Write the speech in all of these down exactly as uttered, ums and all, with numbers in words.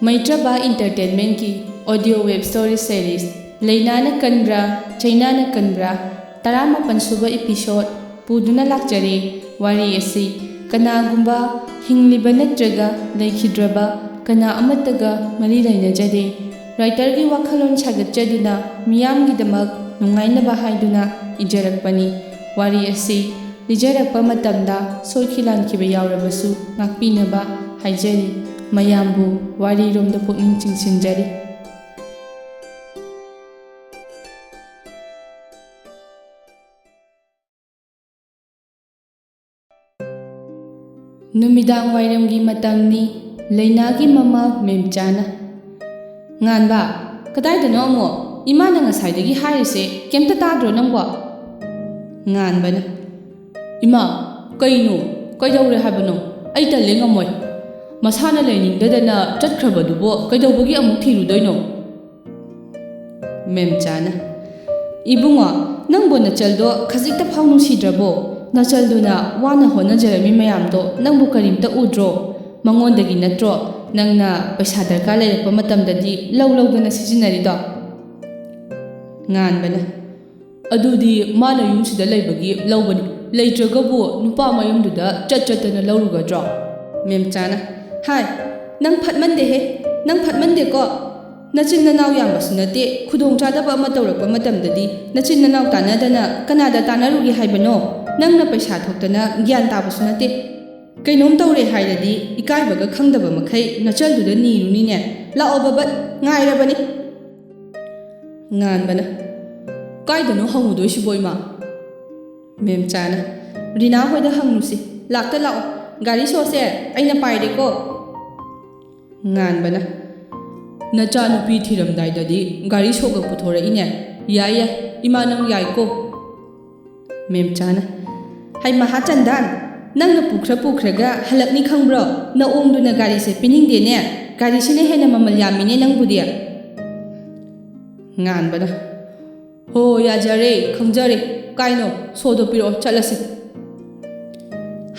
ꯃꯩꯇ꯭ꯔꯕꯥ ꯏꯟꯇꯔꯇꯦꯟꯃꯦꯟꯠꯀꯤ audio web story series ꯂꯩꯅꯥꯅ ꯀꯟꯕ꯭ꯔꯥ ꯆꯩꯅꯥꯅ ꯀꯟꯕ꯭ꯔꯥ ꯇꯔꯥꯃꯥꯄꯟ ꯁꯨꯕ episode ꯄꯨꯗꯨꯅ ꯂꯥꯛꯆꯔꯤ꯫ ꯋꯥꯔꯤ ꯑꯁꯤ ꯀꯅꯥꯒꯨꯝꯕ ꯍꯤꯡꯂꯤꯕ ꯅꯠꯇ꯭ꯔꯒ ꯂꯩꯈꯤꯗ꯭ꯔꯕ ꯀꯅꯥ ꯑꯃꯠꯇꯒ ꯃꯔꯤ ꯂꯩꯅꯖꯗꯦ꯫ ꯔꯥꯏꯇꯔꯒꯤ ꯋꯥꯈꯜꯂꯣꯟ ꯁꯥꯒꯠꯆꯗꯨꯅ ꯃꯤꯌꯥꯝꯒꯤꯗꯃꯛ ꯅꯨꯡꯉꯥꯏꯅꯕ ꯍꯥꯏꯗꯨꯅ ꯏꯖꯔꯛꯄꯅꯤ꯫ ꯋꯥꯔꯤ ꯑꯁꯤ ꯂꯤꯖꯔꯛꯄ ꯃꯇꯝꯗ ꯁꯣꯏꯈꯤ ꯂꯥꯟꯈꯤꯕ ꯌꯥꯎꯔꯕꯁꯨ ꯉꯥꯛꯄꯤꯅꯕ ꯍꯥꯏꯖꯔꯤ꯫ ꯃꯌꯥꯝꯕꯨ ꯋꯥꯔꯤꯔꯣꯝꯗ ꯄꯨꯛꯅꯤꯡ ꯆꯤꯡꯁꯤꯟꯖꯔꯤ꯫ ꯅꯨꯃꯤꯗꯥꯡ ꯋꯥꯏꯔꯝꯒꯤ ꯃꯇꯝꯅꯤ꯫ ꯂꯩꯅꯥꯒꯤ ꯃꯃꯥ ꯃꯦꯝꯆꯥꯅ, "ꯉꯥꯟꯕ, ꯀꯗꯥꯏꯗꯅꯣ ꯑꯃꯨꯛ? ꯏꯃꯥꯅ ꯉꯁꯥꯏꯗꯒꯤ ꯍꯥꯏꯔꯤꯁꯦ ꯀꯩꯝꯇ ꯇꯥꯗ꯭ꯔꯣ ꯅꯪꯕꯣ?" ꯉꯥꯟꯕꯅ, "ꯏꯃꯥ, ꯀꯩꯅꯣ? ꯀꯩꯗꯧꯔꯦ ꯍꯥꯏꯕꯅꯣ? ꯑꯩ ꯇꯜꯂꯦ, ꯉꯝꯃꯣꯏ꯫ ꯃꯁꯥꯅ ꯂꯩꯅꯤꯡꯗꯗꯅ ꯆꯠꯈ꯭ꯔꯕꯗꯨꯕꯨ ꯀꯩꯗꯧꯕꯒꯤ ꯑꯃꯨꯛ ꯊꯤꯔꯨꯗꯣꯏꯅꯣ?" ꯃꯦꯝꯆꯥꯅ, "ꯏꯕꯨꯡꯉꯣ, ꯅꯪꯕꯨ ꯅꯆꯜꯗꯣ ꯈꯖꯤꯛꯇ ꯐꯥꯎ ꯅꯨꯡꯁꯤꯗ꯭ꯔꯕꯣ? ꯅꯆꯜꯗꯨꯅ ꯋꯥꯅ ꯍꯣꯠꯅꯖꯔꯝꯃꯤ ꯃꯌꯥꯝꯗꯣ ꯅꯪꯕꯨ ꯀꯔꯤꯝꯇ ꯎꯗ꯭ꯔꯣ? ꯃꯉꯣꯟꯗꯒꯤ ꯅꯠꯇ꯭ꯔꯣ ꯅꯪꯅ ꯄꯩꯁꯥ ꯗꯔꯀꯥꯔ ꯂꯩꯔꯛꯄ ꯃꯇꯝꯗꯗꯤ ꯂꯧ ꯂꯧꯗꯅ ꯁꯤꯖꯤꯟꯅꯔꯤꯗꯣ?" ꯉꯥꯟꯕꯅ, "ꯑꯗꯨꯗꯤ ꯃꯥꯅ ꯌꯨꯝꯁꯤꯗ ꯂꯩꯕꯒꯤ ꯂꯧꯕꯅꯤ꯫ ꯂꯩꯇ꯭ꯔꯒꯕꯨ ꯅꯨꯄꯥ ꯃꯌꯨꯝꯗꯨꯗ ꯆꯠ ꯆꯠꯇꯅ ꯂꯧꯔꯨꯒꯗ꯭ꯔꯣ?" ꯃꯦꯝꯆꯥꯅ, "ꯍꯥꯏ, ꯅꯪ ꯐꯠꯃꯟꯗꯦꯍꯦ, ꯅꯪ ꯐꯠꯃꯟꯗꯦꯀꯣ꯫ ꯅꯆꯤꯟ ꯅꯅꯥꯎ ꯌꯥꯝꯕꯁꯨ ꯅꯠꯇꯦ, ꯈꯨꯗꯣꯡꯆꯥꯗꯕ ꯑꯃ ꯇꯧꯔꯛꯄ ꯃꯇꯝꯗꯗꯤ ꯅꯆꯤꯟ ꯅꯅꯥꯎ ꯇꯥꯟꯅꯗꯅ ꯀꯅꯥꯗ ꯇꯥꯟꯅꯔꯨꯒꯦ ꯍꯥꯏꯕꯅꯣ? ꯅꯪꯅ ꯄꯩꯁꯥ ꯊꯣꯛꯇꯅ ꯒ꯭ꯌꯥꯟ ꯇꯥꯕꯁꯨ ꯅꯠꯇꯦ꯫ ꯀꯩꯅꯣꯝ ꯇꯧꯔꯦ ꯍꯥꯏꯔꯗꯤ ꯏꯀꯥꯏꯕꯒ ꯈꯪꯗꯕ ꯃꯈꯩ ꯅꯆꯜꯗꯨꯗ ꯅꯤꯔꯨꯅꯤꯅꯦ꯫ ꯂꯥꯛꯑꯣ ꯕꯕꯠ, ꯉꯥꯏꯔꯕꯅꯤ꯫" ꯉꯥꯟꯕꯅ, "ꯀꯥꯏꯗꯅꯣ ꯍꯪꯉꯨꯗꯣꯏꯁꯤꯕꯣ, ꯏꯃꯥ?" ꯃꯦꯝꯆꯥꯅ, "ꯔꯤꯅꯥ ꯍꯣꯏꯗ ꯍꯪꯉꯨꯁꯤ꯫ ꯂꯥꯛꯇ ꯂꯥꯛꯑꯣ, ꯒꯥꯔꯤ ꯁꯣꯁꯦ ꯑꯩꯅ ꯄꯥꯏꯔꯦꯀꯣ꯫" ꯉꯥꯟꯕꯅ, "ꯅꯆꯥꯅꯨꯄꯤ ꯊꯤꯔꯝꯗꯥꯏꯗꯗꯤ ꯒꯥꯔꯤ ꯁꯣꯒ ꯄꯨꯊꯣꯔꯛꯏꯅꯦ꯫ ꯌꯥꯏ, ꯌꯥꯏ, ꯏꯃꯥ ꯅꯪ ꯌꯥꯏꯀꯣ꯫" ꯃꯦꯝꯆꯥꯅ, "ꯍꯩ ꯃꯍꯥꯆꯟꯗꯟ, ꯅꯪꯅ ꯄꯨꯈ꯭ꯔ ꯄꯨꯈ꯭ꯔꯒ ꯍꯜꯂꯛꯅꯤ ꯈꯪꯕ꯭ꯔꯣ? ꯅꯑꯣꯡꯗꯨꯅ ꯒꯥꯔꯤꯁꯦ ꯄꯤꯅꯤꯡꯗꯦꯅꯦ꯫ ꯒꯥꯔꯤꯁꯤꯅ ꯍꯦꯟꯅ ꯃꯃꯜ ꯌꯥꯝꯃꯤꯅꯦ ꯅꯪꯕꯨꯗꯤ꯫" ꯉꯥꯟꯕꯅ, "ꯍꯣ, ꯌꯥꯖꯔꯦ, ꯈꯪꯖꯔꯦ꯫ ꯀꯥꯏꯅꯣ, ꯁꯣꯗꯣ ꯄꯤꯔꯛꯑꯣ, ꯆꯠꯂꯁꯤ꯫"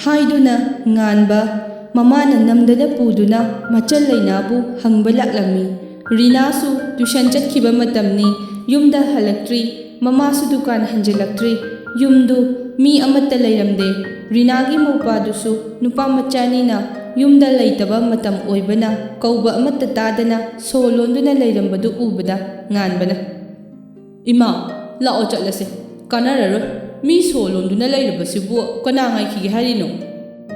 ꯍꯥꯏꯗꯨꯅ ꯉꯥꯟꯕ ꯃꯃꯥꯅ ꯅꯝꯗꯅ ꯄꯨꯗꯨꯅ ꯃꯆꯜ ꯂꯩꯅꯥꯕꯨ ꯍꯪꯕ ꯂꯥꯛꯂꯝꯃꯤ꯫ ꯔꯤꯅꯥꯁꯨ ꯇ꯭ꯌꯨꯁꯟ ꯆꯠꯈꯤꯕ ꯃꯇꯝꯅꯤ, ꯌꯨꯝꯗ ꯍꯜꯂꯛꯇ꯭ꯔꯤ, ꯃꯃꯥꯁꯨ ꯗꯨꯀꯥꯟ ꯍꯟꯖꯤꯜꯂꯛꯇ꯭ꯔꯤ꯫ ꯌꯨꯝꯗꯨ ꯃꯤ ꯑꯃꯠꯇ ꯂꯩꯔꯝꯗꯦ꯫ ꯔꯤꯅꯥꯒꯤ ꯃꯧꯄꯥꯗꯨꯁꯨ ꯅꯨꯄꯥ ꯃꯆꯥꯅꯤꯅ ꯌꯨꯝꯗ ꯂꯩꯇꯕ ꯃꯇꯝ ꯑꯣꯏꯕꯅ ꯀꯧꯕ ꯑꯃꯠꯇ ꯇꯥꯗꯅ ꯁꯣ ꯂꯣꯟꯗꯨꯅ ꯂꯩꯔꯝꯕꯗꯨ ꯎꯕꯗ ꯉꯥꯟꯕꯅ, "ꯏꯃꯥ, ꯂꯥꯛꯑꯣ ꯆꯠꯂꯁꯦ꯫ ꯀꯥꯟꯅꯔꯔꯣꯏ꯫ ꯃꯤ ꯁꯣ ꯂꯣꯟꯗꯨꯅ ꯂꯩꯔꯕꯁꯤꯕꯨ ꯀꯅꯥ ꯉꯥꯏꯈꯤꯒꯦ ꯍꯥꯏꯔꯤꯅꯣ?"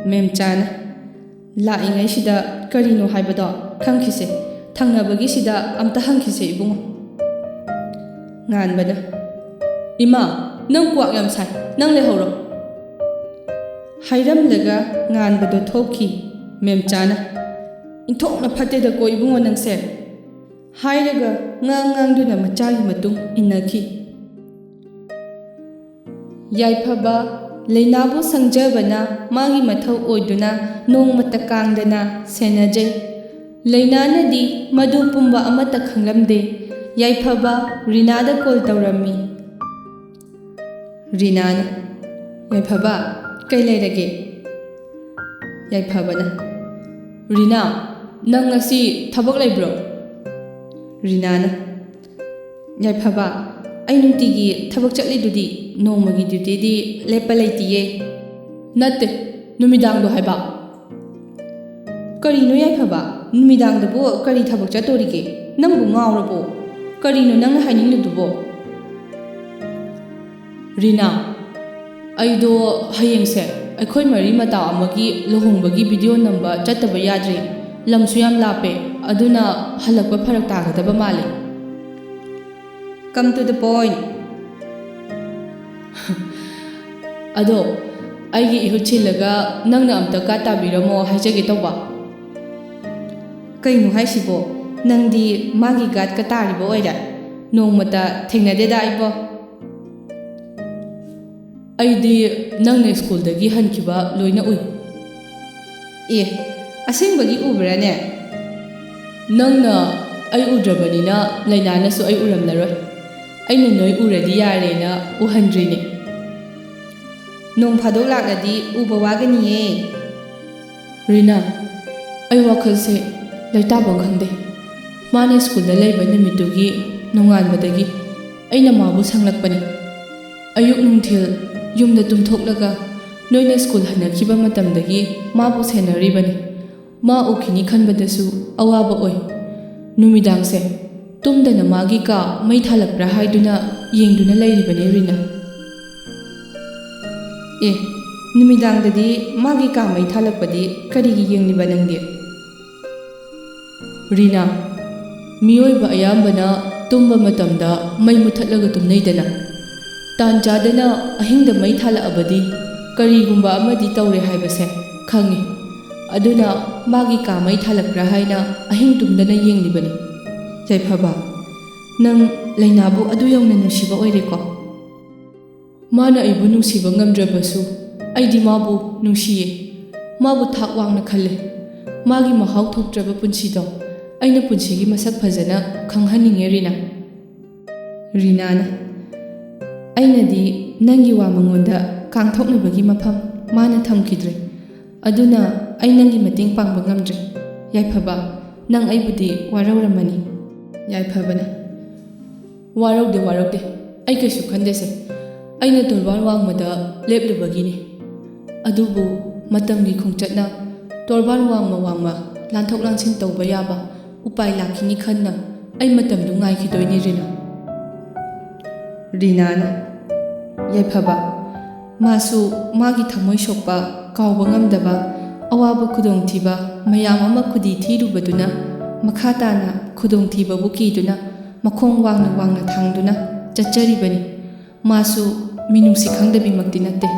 ꯃꯦꯝꯆꯥꯅ, "ꯂꯥꯛꯏꯉꯩꯁꯤꯗ ꯀꯔꯤꯅꯣ ꯍꯥꯏꯕꯗꯣ ꯈꯪꯈꯤꯁꯦ꯫ ꯊꯪꯅꯕꯒꯤꯁꯤꯗ ꯑꯝꯇ ꯍꯪꯈꯤꯁꯦ ꯏꯕꯨꯡꯉꯣ꯫" ꯉꯥꯟꯕꯅ, "ꯏꯃꯥ, ꯅꯪ ꯀ꯭ꯋꯥꯛ ꯌꯥꯝ ꯁꯥꯏ, ꯅꯪ ꯂꯩꯍꯧꯔꯣ꯫" ꯍꯥꯏꯔꯝꯂꯒ ꯉꯥꯟꯕꯗꯣ ꯊꯣꯛꯈꯤ꯫ ꯃꯦꯝꯆꯥꯅ, "ꯏꯟꯊꯣꯛꯅ ꯐꯠꯇꯦꯗꯀꯣ ꯏꯕꯨꯡꯉꯣ ꯅꯪꯁꯦ꯫" ꯍꯥꯏꯔꯒ ꯉꯥꯡ ꯉꯥꯡꯗꯨꯅ ꯃꯆꯥꯒꯤ ꯃꯇꯨꯡ ꯏꯟꯅꯈꯤ꯫ ꯌꯥꯏꯐꯕ, ꯂꯩꯅꯥꯕꯨ ꯁꯪꯖꯕꯅ ꯃꯥꯒꯤ ꯃꯊꯧ ꯑꯣꯏꯗꯨꯅ ꯅꯣꯡꯃꯇ ꯀꯥꯡꯗꯅ ꯁꯦꯟꯅꯖꯩ꯫ ꯂꯩꯅꯥꯅꯗꯤ ꯃꯗꯨ ꯄꯨꯝꯕ ꯑꯃꯠꯇ ꯈꯪꯂꯝꯗꯦ꯫ ꯌꯥꯏꯐꯕ ꯔꯤꯅꯥꯗ ꯀꯣꯜ ꯇꯧꯔꯝꯃꯤ꯫ ꯔꯤꯅꯥꯅ, "ꯌꯥꯏꯐꯕ, ꯀꯩ ꯂꯩꯔꯒꯦ?" ꯌꯥꯏꯐꯕꯅ, "ꯔꯤꯅꯥ, ꯅꯪ ꯉꯁꯤ ꯊꯕꯛ ꯂꯩꯕ꯭ꯔꯣ?" ꯔꯤꯅꯥꯅ, "ꯌꯥꯏꯐꯕ, ꯑꯩ ꯅꯨꯡꯇꯤꯒꯤ ꯊꯕꯛ ꯆꯠꯂꯤꯗꯨꯗꯤ, ꯅꯣꯡꯃꯒꯤ ꯗ꯭ꯌꯨꯇꯤꯗꯤ ꯂꯦꯞꯄ ꯂꯩꯇꯤꯌꯦ꯫" "ꯅꯠꯇꯦ, ꯅꯨꯃꯤꯗꯥꯡꯗꯣ ꯍꯥꯏꯕ꯫" "ꯀꯔꯤꯅꯣ ꯌꯥꯏꯐꯕ? ꯅꯨꯃꯤꯗꯥꯡꯗꯕꯨ ꯀꯔꯤ ꯊꯕꯛ ꯆꯠꯇꯣꯔꯤꯒꯦ? ꯅꯪꯕꯨ ꯉꯥꯎꯔꯕꯣ? ꯀꯔꯤꯅꯣ ꯅꯪꯅ ꯍꯥꯏꯅꯤꯡꯂꯤꯗꯨꯕꯣ?" "ꯔꯤꯅꯥ, ꯑꯩꯗꯣ ꯍꯌꯦꯡꯁꯦ ꯑꯩꯈꯣꯏ ꯃꯔꯤ ꯃꯇꯥ ꯑꯃꯒꯤ ꯂꯨꯍꯣꯡꯕꯒꯤ ꯚꯤꯗꯤꯑꯣ ꯅꯝꯕ ꯆꯠꯇꯕ ꯌꯥꯗ꯭ꯔꯦ꯫ ꯂꯝꯁꯨ ꯌꯥꯝ ꯂꯥꯞꯄꯦ, ꯑꯗꯨꯅ ꯍꯜꯂꯛꯄ ꯐꯔꯛ ꯇꯥꯒꯗꯕ ꯃꯥꯜꯂꯦ꯫" "Come to the point꯫" "ꯑꯗꯣ, ꯑꯩꯒꯤ ꯏꯍꯨꯠ ꯁꯤꯜꯂꯒ ꯅꯪꯅ ꯑꯝꯇ ꯒꯥꯔꯗ ꯇꯥꯕꯤꯔꯝꯃꯣ ꯍꯥꯏꯖꯒꯦ ꯇꯧꯕ꯫" "ꯀꯩꯅꯣ ꯍꯥꯏꯁꯤꯕꯣ? ꯅꯪꯗꯤ ꯃꯥꯒꯤ ꯒꯥꯔꯗꯀ ꯇꯥꯔꯤꯕ ꯑꯣꯏꯔꯦ? ꯅꯣꯡꯃꯇ ꯊꯦꯡꯅꯗꯦꯗ ꯑꯩꯕꯣ꯫" "ꯑꯩꯗꯤ ꯅꯪꯅ ꯁ꯭ꯀꯨꯜꯗꯒꯤ ꯍꯟꯈꯤꯕ ꯂꯣꯏꯅ ꯎꯏ꯫" "ꯑꯦ, ꯑꯁꯦꯡꯕꯒꯤ ꯎꯕ꯭ꯔꯥꯅꯦ?" "ꯅꯪꯅ ꯑꯩ ꯎꯗ꯭ꯔꯕꯅꯤꯅ ꯂꯩꯅꯥꯅꯁꯨ ꯑꯩ ꯎꯔꯝꯂꯔꯣꯏ꯫ ꯑꯩꯅ ꯅꯣꯏ ꯎꯔꯗꯤ ꯌꯥꯔꯦꯅ ꯎꯍꯟꯗ꯭ꯔꯤꯅꯦ꯫" "ꯅꯣꯡ ꯐꯥꯗꯣꯛ ꯂꯥꯛꯂꯗꯤ ꯎꯕ ꯋꯥꯒꯅꯤꯌꯦ꯫" ꯔꯤꯅꯥ, ꯑꯩ ꯋꯥꯈꯜꯁꯦ ꯂꯩꯇꯥꯐꯝ ꯈꯪꯗꯦ꯫ ꯃꯥꯅ ꯁ꯭ꯀꯨꯜꯗ ꯂꯩꯕ ꯅꯨꯃꯤꯠꯇꯨꯒꯤ ꯅꯣꯡꯉꯥꯟꯕꯗꯒꯤ ꯑꯩꯅ ꯃꯥꯕꯨ ꯁꯪꯂꯛꯄꯅꯤ꯫ ꯑꯌꯨꯛ ꯅꯨꯡꯊꯤꯜ ꯌꯨꯝꯗ ꯇꯨꯝꯊꯣꯛꯂꯒ ꯅꯣꯏꯅ ꯁ꯭ꯀꯨꯜ ꯍꯟꯅꯈꯤꯕ ꯃꯇꯝꯗꯒꯤ ꯃꯥꯕꯨ ꯁꯦꯟꯅꯔꯤꯕꯅꯤ꯫ ꯃꯥ ꯎꯈꯤꯅꯤ ꯈꯟꯕꯗꯁꯨ ꯑꯋꯥꯕ ꯑꯣꯏ꯫ ꯅꯨꯃꯤꯗꯥꯡꯁꯦ ꯇꯨꯝꯗꯅ ꯃꯥꯒꯤ ꯀꯥ ꯃꯩ ꯊꯥꯜꯂꯛꯄ꯭ꯔꯥ ꯍꯥꯏꯗꯨꯅ ꯌꯦꯡꯗꯨꯅ ꯂꯩꯔꯤꯕꯅꯤ ꯔꯤꯅꯥ꯫ ꯑꯦ, ꯅꯨꯃꯤꯗꯥꯡꯗꯗꯤ ꯃꯥꯒꯤ ꯀꯥ ꯃꯩ ꯊꯥꯜꯂꯛꯄꯗꯤ ꯀꯔꯤꯒꯤ ꯌꯦꯡꯂꯤꯕ ꯅꯪꯗꯤ? ꯔꯤꯅꯥ, ꯃꯤꯑꯣꯏꯕ ꯑꯌꯥꯝꯕꯅ ꯇꯨꯝꯕ ꯃꯇꯝꯗ ꯃꯩ ꯃꯨꯊꯠꯂꯒ ꯇꯨꯝꯅꯩꯗꯅ꯫ ꯇꯥꯟ ꯆꯥꯗꯅ ꯑꯍꯤꯡꯗ ꯃꯩ ꯊꯥꯜꯂꯛꯑꯕꯗꯤ ꯀꯔꯤꯒꯨꯝꯕ ꯑꯃꯗꯤ ꯇꯧꯔꯦ ꯍꯥꯏꯕꯁꯦ ꯈꯪꯉꯤ꯫ ꯑꯗꯨꯅ ꯃꯥꯒꯤ ꯀꯥ ꯃꯩ ꯊꯥꯜꯂꯛꯄ꯭ꯔꯥ ꯍꯥꯏꯅ ꯑꯍꯤꯡ ꯇꯨꯝꯗꯅ ꯌꯦꯡꯂꯤꯕꯅꯤ꯫ ꯌꯥꯏꯐꯕ, ꯅꯪ ꯂꯩꯅꯥꯕꯨ ꯑꯗꯨ ꯌꯧꯅ ꯅꯨꯡꯁꯤꯕ ꯑꯣꯏꯔꯦꯀꯣ? ꯃꯥꯅ ꯑꯩꯕꯨ ꯅꯨꯡꯁꯤꯕ ꯉꯝꯗ꯭ꯔꯕꯁꯨ ꯑꯩꯗꯤ ꯃꯥꯕꯨ ꯅꯨꯡꯁꯤꯌꯦ꯫ ꯃꯥꯕꯨ ꯊꯥꯛ ꯋꯥꯡꯅ ꯈꯜꯂꯦ꯫ ꯃꯥꯒꯤ ꯃꯍꯥꯎ ꯊꯣꯛꯇ꯭ꯔꯕ ꯄꯨꯟꯁꯤꯗꯣ ꯑꯩꯅ ꯄꯨꯟꯁꯤꯒꯤ ꯃꯁꯛ ꯐꯖꯅ ꯈꯪꯍꯟꯅꯤꯡꯉꯦ ꯔꯤꯅꯥ꯫ ꯔꯤꯅꯥꯅ, ꯑꯩꯅꯗꯤ ꯅꯪꯒꯤ ꯋꯥ ꯃꯉꯣꯟꯗ ꯀꯥꯡꯊꯣꯛꯅꯕꯒꯤ ꯃꯐꯝ ꯃꯥꯅ ꯊꯝꯈꯤꯗ꯭ꯔꯦ꯫ ꯑꯗꯨꯅ ꯑꯩ ꯅꯪꯒꯤ ꯃꯇꯦꯡ ꯄꯥꯡꯕ ꯉꯝꯗ꯭ꯔꯦ꯫ ꯌꯥꯏꯐꯕ, ꯅꯪ ꯑꯩꯕꯨꯗꯤ ꯋꯥꯔꯧꯔꯝꯃꯅꯤ꯫ ꯌꯥꯏꯐꯕꯅ, ꯋꯥꯔꯧꯗꯦ, ꯋꯥꯔꯧꯗꯦ꯫ ꯑꯩ ꯀꯩꯁꯨ ꯈꯟꯗꯦꯁꯦ꯫ ꯑꯩꯅ ꯇꯣꯔꯕꯥꯟ ꯋꯥꯡꯃꯗ ꯂꯦꯞꯂꯨꯕꯒꯤꯅꯤ꯫ ꯑꯗꯨꯕꯨ ꯃꯇꯝꯒꯤ ꯈꯣꯡꯆꯠꯅ ꯇꯣꯔꯕꯥꯟ ꯋꯥꯡꯃ ꯋꯥꯡꯃ ꯂꯥꯟꯊꯣꯛ ꯂꯥꯟꯁꯤꯟ ꯇꯧꯕ ꯌꯥꯕ ꯎꯄꯥꯏ ꯂꯥꯛꯈꯤꯅꯤ ꯈꯟꯅ ꯑꯩ ꯃꯇꯝꯗꯨ ꯉꯥꯏꯈꯤꯗꯣꯏꯅꯤ ꯔꯤꯅꯥ꯫ ꯔꯤꯅꯥꯅ, ꯌꯥꯏꯐꯕ, ꯃꯥꯁꯨ ꯃꯥꯒꯤ ꯊꯃꯣꯏ ꯁꯣꯛꯄ, ꯀꯥꯎꯕ ꯉꯝꯗꯕ, ꯑꯋꯥꯕ ꯈꯨꯗꯣꯡꯊꯤꯕ ꯃꯌꯥꯝ ꯑꯃ ꯈꯨꯗꯤ ꯊꯤꯔꯨꯕꯗꯨꯅ ꯃꯈꯥ ꯇꯥꯅ ꯈꯨꯗꯣꯡꯊꯤꯕꯕꯨ ꯀꯤꯗꯨꯅ ꯃꯈꯣꯡ ꯋꯥꯡꯅ ꯋꯥꯡꯅ ꯊꯥꯡꯗꯨꯅ ꯆꯠꯆꯔꯤꯕꯅꯤ꯫ ꯃꯥꯁꯨ ꯃꯤꯅꯨꯡꯁꯤ ꯈꯪꯗꯕꯤꯃꯛꯇꯤ ꯅꯠꯇꯦ꯫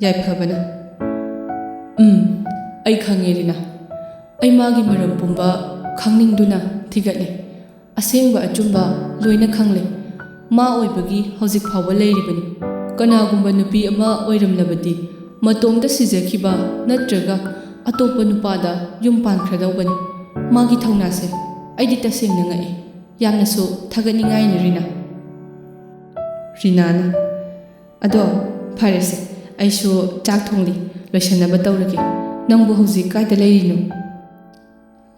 ꯌꯥꯏꯐꯕꯅ, ꯎꯝ, ꯑꯩ ꯈꯪꯉꯦ ꯔꯤꯅꯥ꯫ ꯑꯩ ꯃꯥꯒꯤ ꯃꯔꯝ ꯄꯨꯝꯕ ꯈꯪꯅꯤꯡꯗꯨꯅ ꯊꯤꯒꯠꯂꯦ꯫ ꯑꯁꯦꯡꯕ ꯑꯆꯨꯝꯕ ꯂꯣꯏꯅ ꯈꯪꯂꯦ꯫ ꯃꯥ ꯑꯣꯏꯕꯒꯤ ꯍꯧꯖꯤꯛ ꯐꯥꯎꯕ ꯂꯩꯔꯤꯕꯅꯤ꯫ ꯀꯅꯥꯒꯨꯝꯕ ꯅꯨꯄꯤ ꯑꯃ ꯑꯣꯏꯔꯝꯂꯕꯗꯤ ꯃꯇꯣꯝꯇ ꯁꯤꯖꯈꯤꯕ ꯅꯠꯇ꯭ꯔꯒ ꯑꯇꯣꯞꯄ ꯅꯨꯄꯥꯗ ꯌꯨꯝ ꯄꯥꯟꯈ꯭ꯔꯗꯧꯕꯅꯤ꯫ ꯃꯥꯒꯤ ꯊꯧꯅꯥꯁꯦ ꯑꯩꯗꯤ ꯇꯁꯦꯡꯅ ꯉꯛꯏ꯫ ꯌꯥꯝꯅꯁꯨ ꯊꯥꯒꯠꯅꯤꯡꯉꯥꯏꯅꯤ ꯔꯤꯅꯥ꯫ ꯔꯤꯅꯥꯅ, ꯑꯗꯣ ꯐꯔꯦꯁꯦ, ꯑꯩꯁꯨ ꯆꯥꯛ ꯊꯣꯡꯂꯤ, ꯂꯣꯏꯁꯤꯟꯅꯕ ꯇꯧꯔꯒꯦ꯫ ꯅꯪꯕꯨ ꯍꯧꯖꯤꯛ ꯀꯥꯏꯗ ꯂꯩꯔꯤꯅꯣ?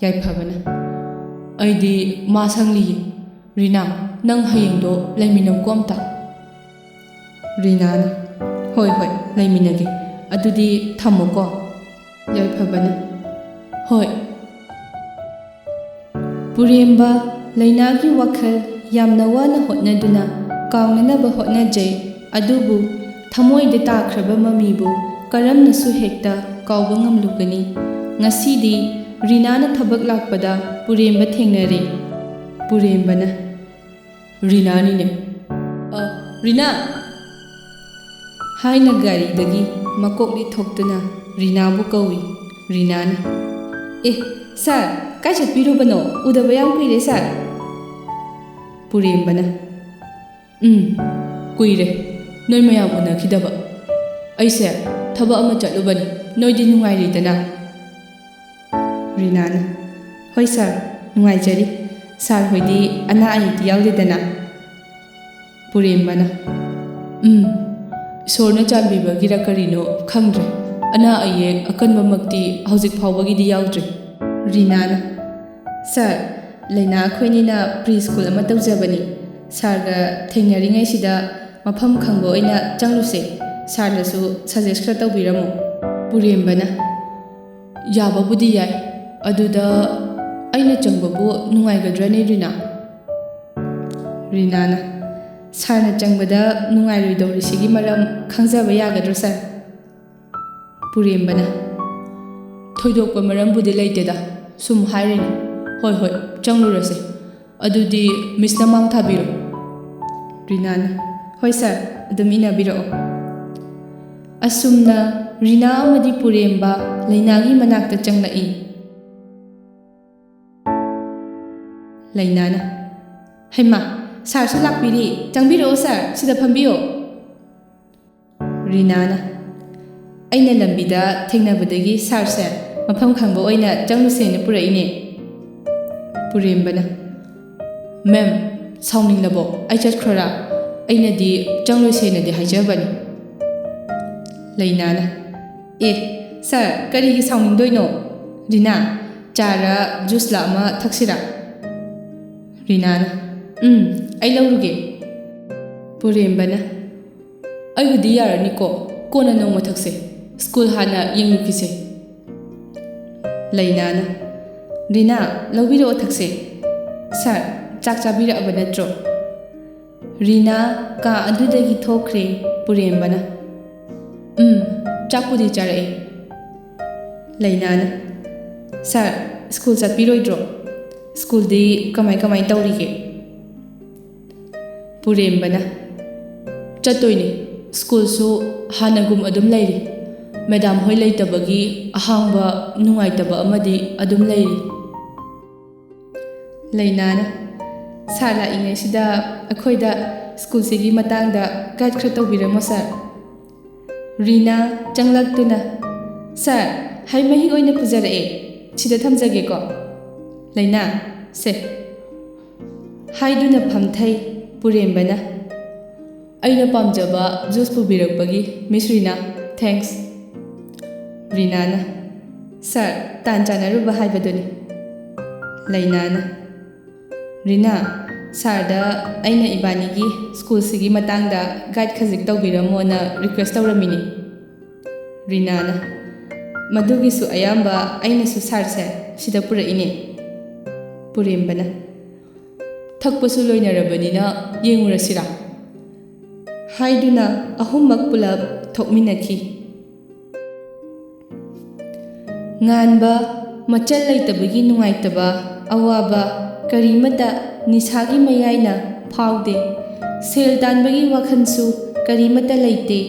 ꯌꯥꯏꯐꯕꯅ, ꯑꯩꯗꯤ ꯃꯥ ꯁꯪꯂꯤꯌꯦ꯫ ꯔꯤꯅꯥ, ꯅꯪ ꯍꯌꯦꯡꯗꯣ ꯂꯩꯃꯤꯟꯅꯧꯀꯣ ꯑꯝꯇ꯫ ꯔꯤꯅꯥꯅ, ꯍꯣꯏ ꯍꯣꯏ, ꯂꯩꯃꯤꯟꯅꯒꯦ꯫ ꯑꯗꯨꯗꯤ ꯊꯝꯃꯣꯀꯣ꯫ ꯌꯥꯏꯐꯕꯅ, ꯍꯣꯏ꯫ ꯄꯨꯔꯦꯝꯕ ꯂꯩꯅꯥꯒꯤ ꯋꯥꯈꯜ ꯌꯥꯝꯅ ꯋꯥꯅ ꯍꯣꯠꯅꯗꯨꯅ ꯀꯥꯎꯅꯅꯕ ꯍꯣꯠꯅꯖꯩ, ꯑꯗꯨꯕꯨ ꯊꯃꯣꯏꯗ ꯇꯥꯈ꯭ꯔꯕ ꯃꯃꯤꯕꯨ ꯀꯔꯝꯅꯁꯨ ꯍꯦꯛꯇ ꯀꯥꯎꯕ ꯉꯝꯂꯨꯒꯅꯤ? ꯉꯁꯤꯗꯤ ꯔꯤꯅꯥꯅ ꯊꯕꯛ ꯂꯥꯛꯄꯗ ꯄꯨꯔꯦꯝꯕ ꯊꯦꯡꯅꯔꯦ꯫ ꯄꯨꯔꯦꯝꯕꯅ, "ꯔꯤꯅꯥꯅꯤꯅꯦ꯫ ꯑ, ꯔꯤꯅꯥ!" ꯍꯥꯏꯅ ꯒꯥꯔꯤꯗꯒꯤ ꯃꯀꯣꯛ ꯂꯤꯊꯣꯛꯇꯨꯅ ꯔꯤꯅꯥꯕꯨ ꯀꯧꯏ꯫ ꯔꯤꯅꯥꯅ, "ꯑꯦ, ꯁꯥꯔ, ꯀꯥꯏ ꯆꯠꯄꯤꯔꯨꯕꯅꯣ? ꯎꯗꯕ ꯌꯥꯝ ꯀꯨꯏꯔꯦ, ꯁꯥꯔ꯫" ꯄꯨꯔꯦꯝꯕꯅ, "ꯎꯝ, ꯀꯨꯏꯔꯦ ꯅꯣꯏ ꯃꯌꯥꯝ ꯎꯅꯈꯤꯗꯕ꯫ ꯑꯩꯁꯦ ꯊꯕꯛ ꯑꯃ ꯆꯠꯂꯨꯕꯅꯤ, ꯅꯣꯏꯗꯤ ꯅꯨꯡꯉꯥꯏꯔꯤꯗꯅ?" ꯔꯤꯅꯥꯅ, "ꯍꯣꯏ ꯁꯥꯔ, ꯅꯨꯡꯉꯥꯏꯖꯔꯤ꯫ ꯁꯥꯔ ꯍꯣꯏꯗꯤ ꯑꯅꯥ ꯑꯌꯦꯛꯇꯤ ꯌꯥꯎꯗꯦꯗꯅ?" ꯄꯨꯔꯦꯝꯕꯅ, "ꯎꯝ, ꯏꯁꯣꯔꯅ ꯆꯥꯟꯕꯤꯕꯒꯤꯔ ꯀꯔꯤꯅꯣ ꯈꯪꯗ꯭ꯔꯦ, ꯑꯅꯥ ꯑꯌꯦꯛ ꯑꯀꯟꯕꯃꯛꯇꯤ ꯍꯧꯖꯤꯛ ꯐꯥꯎꯕꯒꯤꯗꯤ ꯌꯥꯎꯗ꯭ꯔꯤ꯫" ꯔꯤꯅꯥꯅ, "ꯁꯥꯔ, ꯂꯩꯅꯥ ꯑꯩꯈꯣꯏꯅꯤꯅ ꯄ꯭ꯔꯤ ꯁ꯭ꯀꯨꯜ ꯑꯃ ꯇꯧꯖꯕꯅꯤ꯫ ꯁꯥꯔꯒ ꯊꯦꯡꯅꯔꯤꯉꯩꯁꯤꯗ ꯃꯐꯝ ꯈꯪꯕ ꯑꯣꯏꯅ ꯆꯪꯂꯨꯁꯦ꯫ ꯁꯥꯔꯅꯁꯨ ꯁꯖꯦꯁ ꯈꯔ ꯇꯧꯕꯤꯔꯝꯃꯣ꯫" ꯄꯨꯔꯦꯝꯕꯅ, "ꯌꯥꯕꯕꯨꯗꯤ ꯌꯥꯏ꯫ ꯑꯗꯨꯗ ꯑꯩꯅ ꯆꯪꯕꯕꯨ ꯅꯨꯡꯉꯥꯏꯒꯗ꯭ꯔꯅꯦ, ꯔꯤꯅꯥ?" ꯔꯤꯅꯥꯅ, "ꯁꯥꯔꯅ ꯆꯪꯕꯗ ꯅꯨꯡꯉꯥꯏꯔꯣꯏꯗꯧꯔꯤꯁꯤꯒꯤ ꯃꯔꯝ ꯈꯪꯖꯕ ꯌꯥꯒꯗ꯭ꯔꯣ, ꯁꯥꯔ?" ꯄꯨꯔꯦꯝꯕꯅ, "ꯊꯣꯏꯗꯣꯛꯄ ꯃꯔꯝꯕꯨꯗꯤ ꯂꯩꯇꯦꯗ, ꯁꯨꯝ ꯍꯥꯏꯔꯤꯅꯤ꯫ ꯍꯣꯏ, ꯍꯣꯏ, ꯆꯪꯂꯨꯔꯁꯦ꯫ ꯑꯗꯨꯗꯤ ꯃꯤꯁꯅ ꯃꯥꯡ ꯊꯥꯕꯤꯔꯣ꯫" ꯔꯤꯅꯥꯅ, "ꯍꯣꯏ ꯁꯥꯔ, ꯑꯗꯨꯝ ꯏꯟꯅꯕꯤꯔꯛꯑꯣ꯫" ꯑꯁꯨꯝꯅ ꯔꯤꯅꯥ ꯑꯃꯗꯤ ꯄꯨꯔꯦꯝꯕ ꯂꯩꯅꯥꯒꯤ ꯃꯅꯥꯛꯇ ꯆꯪꯂꯛꯏ꯫ ꯂꯩꯅꯥꯅ, "ꯍꯩꯃꯥ, ꯁꯥꯔꯁꯨ ꯂꯥꯛꯄꯤꯔꯤ꯫ ꯆꯪꯕꯤꯔꯛꯑꯣ ꯁꯥꯔ, ꯁꯤꯗ ꯐꯝꯕꯤꯌꯣ꯫" ꯔꯤꯅꯥꯅ, "ꯑꯩꯅ ꯂꯝꯕꯤꯗ ꯊꯦꯡꯅꯕꯗꯒꯤ ꯁꯥꯔꯁꯦ ꯃꯐꯝ ꯈꯪꯕ ꯑꯣꯏꯅ ꯆꯪꯂꯨꯁꯦꯅ ꯄꯨꯔꯛꯏꯅꯦ꯫" ꯄꯨꯔꯦꯝꯕꯅ, "ꯃꯦꯝ, ꯁꯥꯎꯅꯤꯡꯂꯕꯣ? ꯑꯩ ꯆꯠꯈ꯭ꯔꯣꯔꯥ? ꯑꯩꯅꯗꯤ ꯆꯪꯂꯨꯁꯦꯅꯗꯤ ꯍꯥꯏꯖꯕꯅꯤ꯫" ꯂꯩꯅꯥꯅ, "ꯑꯦ, ꯁꯥꯔ, ꯀꯔꯤꯒꯤ ꯁꯥꯎꯅꯤꯡꯗꯣꯏꯅꯣ? ꯔꯤꯅꯥ, ꯆꯥꯔ ꯖꯨꯁꯂ ꯑꯃ ꯊꯛꯁꯤꯔꯥ?" ꯔꯤꯅꯥꯅ, "ꯎꯝ, ꯑꯩ ꯂꯧꯔꯨꯒꯦ꯫" ꯄꯨꯔꯦꯝꯕꯅ, "ꯑꯩꯕꯨꯗꯤ ꯌꯥꯔꯅꯤꯀꯣ, ꯀꯣꯟꯅ ꯅꯣꯡꯃ ꯊꯛꯁꯦ, ꯁ꯭ꯀꯨꯜ ꯍꯥꯟꯅ ꯌꯦꯡꯂꯨꯈꯤꯁꯦ꯫" ꯂꯩꯅꯥꯅ, "ꯔꯤꯅꯥ, ꯂꯧꯕꯤꯔꯛꯑꯣ, ꯊꯛꯁꯦ꯫ ꯁꯥꯔ, ꯆꯥꯛ ꯆꯥꯕꯤꯔꯛꯑꯕ ꯅꯠꯇ꯭ꯔꯣ?" ꯔꯤꯅꯥ ꯀꯥ ꯑꯗꯨꯗꯒꯤ ꯊꯣꯛꯈ꯭ꯔꯦ꯫ ꯄꯨꯔꯦꯝꯕꯅ, "ꯎꯝ, ꯆꯥꯛꯄꯨꯗꯤ ꯆꯥꯔꯛꯑꯦ꯫" ꯂꯩꯅꯥꯅ, "ꯁꯥꯔ, ꯁ꯭ꯀꯨꯜ ꯆꯠꯄꯤꯔꯣꯏꯗ꯭ꯔꯣ? ꯁ꯭ꯀꯨꯜꯗꯤ ꯀꯃꯥꯏ ꯀꯃꯥꯏ ꯇꯧꯔꯤꯒꯦ?" ꯄꯨꯔꯦꯝꯕꯅ, "ꯆꯠꯇꯣꯏꯅꯤ꯫ ꯁ꯭ꯀꯨꯜꯁꯨ ꯍꯥꯟꯅꯒꯨꯝ ꯑꯗꯨꯝ ꯂꯩꯔꯤ꯫ ꯃꯦꯗꯥꯝ ꯍꯣꯏ ꯂꯩꯇꯕꯒꯤ ꯑꯍꯥꯡꯕ ꯅꯨꯡꯉꯥꯏꯇꯕ ꯑꯃꯗꯤ ꯑꯗꯨꯝ ꯂꯩꯔꯤ꯫" ꯂꯩꯅꯥꯅ, "ꯁꯥꯔ ꯂꯥꯛꯏꯉꯩꯁꯤꯗ ꯑꯩꯈꯣꯏꯗ ꯁ꯭ꯀꯨꯜꯁꯤꯒꯤ ꯃꯇꯥꯡꯗ ꯒꯥꯏꯗ ꯈꯔ ꯇꯧꯕꯤꯔꯝꯃꯣ, ꯁꯥꯔ꯫" ꯔꯤꯅꯥ ꯆꯪꯂꯛꯇꯨꯅ, "ꯁꯥꯔ, ꯍꯩ ꯃꯍꯤ ꯑꯣꯏꯅ ꯄꯨꯖꯔꯛꯑꯦ, ꯁꯤꯗ ꯊꯝꯖꯒꯦꯀꯣ꯫" ꯂꯩꯅꯥ, "ꯁꯦ꯫" ꯍꯥꯏꯗꯨꯅ ꯐꯝꯊꯩ꯫ ꯄꯨꯔꯦꯝꯕꯅ, "ꯑꯩꯅ ꯄꯥꯝꯖꯕ ꯖꯨꯁ ꯄꯨꯕꯤꯔꯛꯄꯒꯤ, ꯃꯤꯁ ꯔꯤꯅꯥ, ꯊꯦꯡꯛꯁ꯫" ꯔꯤꯅꯥꯅ, "ꯁꯥꯔ, ꯇꯥꯟ ꯆꯥꯟꯅꯔꯨꯕ ꯍꯥꯏꯕꯗꯨꯅꯤ꯫" ꯂꯩꯅꯥꯅ, "ꯔꯤꯅꯥ, ꯁꯥꯔꯗ ꯑꯩꯅ ꯏꯕꯥꯅꯤꯒꯤ ꯁ꯭ꯀꯨꯜꯁꯤꯒꯤ ꯃꯇꯥꯡꯗ ꯒꯥꯏꯗ ꯈꯖꯤꯛ ꯇꯧꯕꯤꯔꯝꯃꯣꯅ ꯔꯤꯀ꯭ꯋꯦꯁ ꯇꯧꯔꯝꯃꯤꯅꯤ꯫" ꯔꯤꯅꯥꯅ, "ꯃꯗꯨꯒꯤꯁꯨ ꯑꯌꯥꯝꯕ ꯑꯩꯅꯁꯨ ꯁꯥꯔꯁꯦ ꯁꯤꯗ ꯄꯨꯔꯛꯏꯅꯦ꯫" ꯄꯨꯔꯦꯝꯕꯅ, "ꯊꯛꯄꯁꯨ ꯂꯣꯏꯅꯔꯕꯅꯤꯅ ꯌꯦꯡꯉꯨꯔꯁꯤꯔꯥ?" ꯍꯥꯏꯗꯨꯅ ꯑꯍꯨꯝꯃꯛ ꯄꯨꯂꯞ ꯊꯣꯛꯃꯤꯟꯅꯈꯤ꯫ ꯉꯥꯟꯕ, ꯃꯆꯜ ꯂꯩꯇꯕꯒꯤ ꯅꯨꯡꯉꯥꯏꯇꯕ, ꯑꯋꯥꯕ ꯀꯔꯤꯃꯠꯇ ꯅꯤꯁꯥꯒꯤ ꯃꯌꯥꯏꯅ ꯐꯥꯎꯗꯦ꯫ ꯁꯦꯜ ꯇꯥꯟꯕꯒꯤ ꯋꯥꯈꯜꯁꯨ ꯀꯔꯤꯃꯠꯇ ꯂꯩꯇꯦ꯫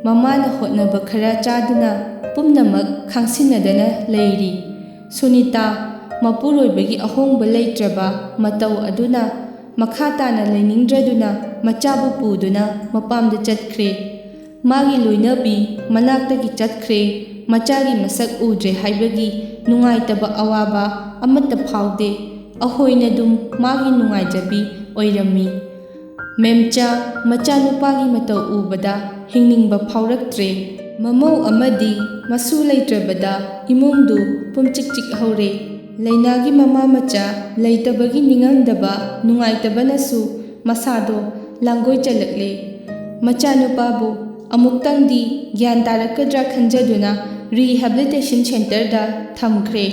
ꯃꯃꯥꯅ ꯍꯣꯠꯅꯕ ꯈꯔ ꯆꯥꯗꯨꯅ ꯄꯨꯝꯅꯃꯛ ꯈꯥꯡꯁꯤꯟꯅꯗꯅ ꯂꯩꯔꯤ꯫ ꯁꯨꯅꯤꯇꯥ, ꯃꯄꯨꯔꯣꯏꯕꯒꯤ ꯑꯍꯣꯡꯕ ꯂꯩꯇ꯭ꯔꯕ ꯃꯇꯧ ꯑꯗꯨꯅ ꯃꯈꯥ ꯇꯥꯅ ꯂꯩꯅꯤꯡꯗ꯭ꯔꯗꯨꯅ ꯃꯆꯥꯕꯨ ꯄꯨꯗꯨꯅ ꯃꯄꯥꯝꯗ ꯆꯠꯈ꯭ꯔꯦ꯫ ꯃꯥꯒꯤ ꯂꯣꯏꯅꯕꯤ ꯃꯅꯥꯛꯇꯒꯤ ꯆꯠꯈ꯭ꯔꯦ꯫ ꯃꯆꯥꯒꯤ ꯃꯁꯛ ꯎꯗ꯭ꯔꯦ ꯍꯥꯏꯕꯒꯤ ꯅꯨꯡꯉꯥꯏꯇꯕ ꯑꯋꯥꯕ ꯑꯃꯠꯇ ꯐꯥꯎꯗꯦ꯫ ꯑꯍꯣꯏꯅꯗꯨꯝ ꯃꯥꯒꯤ ꯅꯨꯡꯉꯥꯏꯖꯕꯤ ꯑꯣꯏꯔꯝꯃꯤ꯫ ꯃꯦꯝꯆꯥ ꯃꯆꯥꯅꯨꯄꯥꯒꯤ ꯃꯇꯧ ꯎꯕꯗ ꯍꯤꯡꯅꯤꯡꯕ ꯐꯥꯎꯔꯛꯇ꯭ꯔꯦ꯫ ꯃꯃꯧ ꯑꯃꯗꯤ ꯃꯁꯨ ꯂꯩꯇ꯭ꯔꯕꯗ ꯏꯃꯨꯡꯗꯨ ꯄꯨꯝꯆꯤꯛ ꯆꯤꯛꯍꯧꯔꯦ꯫ ꯂꯩꯅꯥꯒꯤ ꯃꯃꯥ ꯃꯆꯥ ꯂꯩꯇꯕꯒꯤ ꯅꯤꯡꯉꯝꯗꯕ ꯅꯨꯡꯉꯥꯏꯇꯕꯅꯁꯨ ꯃꯁꯥꯗꯣ ꯂꯥꯡꯒꯣꯏ ꯆꯜꯂꯛꯂꯦ꯫ ꯃꯆꯥꯅꯨꯄꯥꯕꯨ ꯑꯃꯨꯛꯇꯪꯗꯤ ꯒ꯭ꯌꯥꯟ ꯇꯥꯔꯛꯀꯗ꯭ꯔꯥ ꯈꯟꯖꯗꯨꯅ rehabilitation centreꯗ ꯊꯝꯈ꯭ꯔꯦ꯫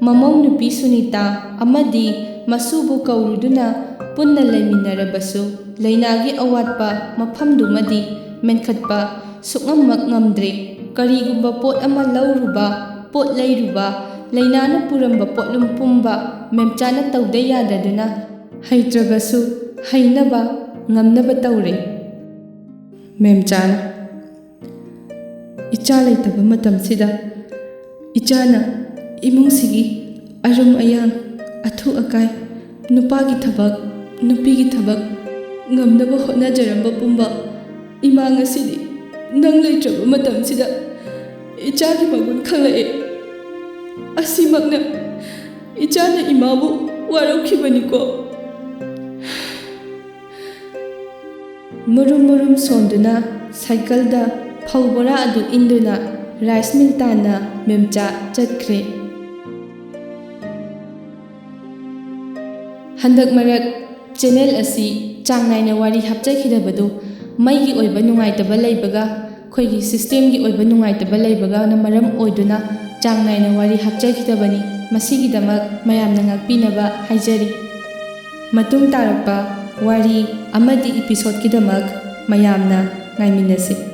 ꯃꯃꯧ ꯅꯨꯄꯤ ꯁꯨꯅꯤꯇꯥ ꯑꯃꯗꯤ ꯃꯁꯨꯕꯨ ꯀꯧꯔꯨꯗꯨꯅ ꯄꯨꯟꯅ ꯂꯩꯃꯤꯟꯅꯔꯕꯁꯨ, ꯂꯩꯅꯥꯒꯤ ꯑꯋꯥꯠꯄ ꯃꯐꯝꯗꯨꯃꯗꯤ ꯃꯦꯟꯈꯠꯄ ꯁꯨꯛꯉꯝꯃꯛ ꯉꯝꯗ꯭ꯔꯦ꯫ ꯀꯔꯤꯒꯨꯝꯕ ꯄꯣꯠ ꯑꯃ ꯂꯧꯔꯨꯕ, ꯄꯣꯠ ꯂꯩꯔꯨꯕ, ꯂꯩꯅꯥꯅ ꯄꯨꯔꯝꯕ ꯄꯣꯠꯂꯨꯝ ꯄꯨꯝꯕ ꯃꯦꯝꯆꯥꯅ ꯇꯧꯗ ꯌꯥꯗꯗꯨꯅ ꯍꯩꯇ꯭ꯔꯕꯁꯨ ꯍꯩꯅꯕ ꯉꯝꯅꯕ ꯇꯧꯔꯦ꯫ ꯃꯦꯝꯆꯥꯅ, ꯏꯆꯥ ꯂꯩꯇꯕ ꯃꯇꯝꯁꯤꯗ ꯏꯆꯥꯅ ꯏꯃꯨꯡꯁꯤꯒꯤ ꯑꯔꯨꯝ ꯑꯌꯥꯡ, ꯑꯊꯨ ꯑꯀꯥꯏ, ꯅꯨꯄꯥꯒꯤ ꯊꯕꯛ, ꯅꯨꯄꯤꯒꯤ ꯊꯕꯛ ꯉꯝꯅꯕ ꯍꯣꯠꯅꯖꯔꯝꯕ ꯄꯨꯝꯕ, ꯏꯃꯥ, ꯉꯁꯤꯗꯤ ꯅꯪ ꯂꯩꯇ꯭ꯔꯕ ꯃꯇꯝꯁꯤꯗ ꯏꯆꯥꯒꯤ ꯃꯒꯨꯟ ꯈꯪꯂꯛꯑꯦ꯫ ꯑꯁꯤꯃꯛꯅ ꯏꯆꯥꯅ ꯏꯃꯥꯕꯨ ꯋꯥꯔꯧꯈꯤꯕꯅꯤꯀꯣ꯫ ꯃꯨꯔꯨꯝ ꯃꯨꯔꯨꯝ ꯁꯣꯟꯗꯨꯅ ꯁꯥꯏꯀꯜꯗ ꯐꯧ ꯕꯣꯔꯥ ꯑꯗꯨ ꯏꯟꯗꯨꯅ ꯔꯥꯏꯁ ꯃꯤꯜ ꯇꯥꯟꯅ ꯃꯦꯝꯆꯥ ꯆꯠꯈ꯭ꯔꯦ꯫ ꯍꯟꯗꯛ ꯃꯔꯛ ꯆꯦꯅꯦꯜ ꯑꯁꯤ ꯆꯥꯡ ꯅꯥꯏꯅ ꯋꯥꯔꯤ ꯍꯥꯞꯆꯈꯤꯗꯕꯗꯨ ꯃꯩꯒꯤ ꯑꯣꯏꯕ ꯅꯨꯡꯉꯥꯏꯇꯕ ꯂꯩꯕꯒ, ꯑꯩꯈꯣꯏꯒꯤ systemꯒꯤ ꯑꯣꯏꯕ ꯅꯨꯡꯉꯥꯏꯇꯕ ꯂꯩꯕꯒꯅ ꯃꯔꯝ ꯑꯣꯏꯗꯨꯅ ꯆꯥꯡ ꯅꯥꯏꯅ ꯋꯥꯔꯤ ꯍꯥꯞꯆꯈꯤꯗꯕꯅꯤ꯫ ꯃꯁꯤꯒꯤꯗꯃꯛ ꯃꯌꯥꯝꯅ ꯉꯥꯛꯄꯤꯅꯕ ꯍꯥꯏꯖꯔꯤ꯫ ꯃꯇꯨꯡ ꯇꯥꯔꯛꯄ ꯋꯥꯔꯤ ꯑꯃꯗꯤ episodeꯀꯤꯗꯃꯛ ꯃꯌꯥꯝꯅ ꯉꯥꯏꯃꯤꯟꯅꯁꯤ꯫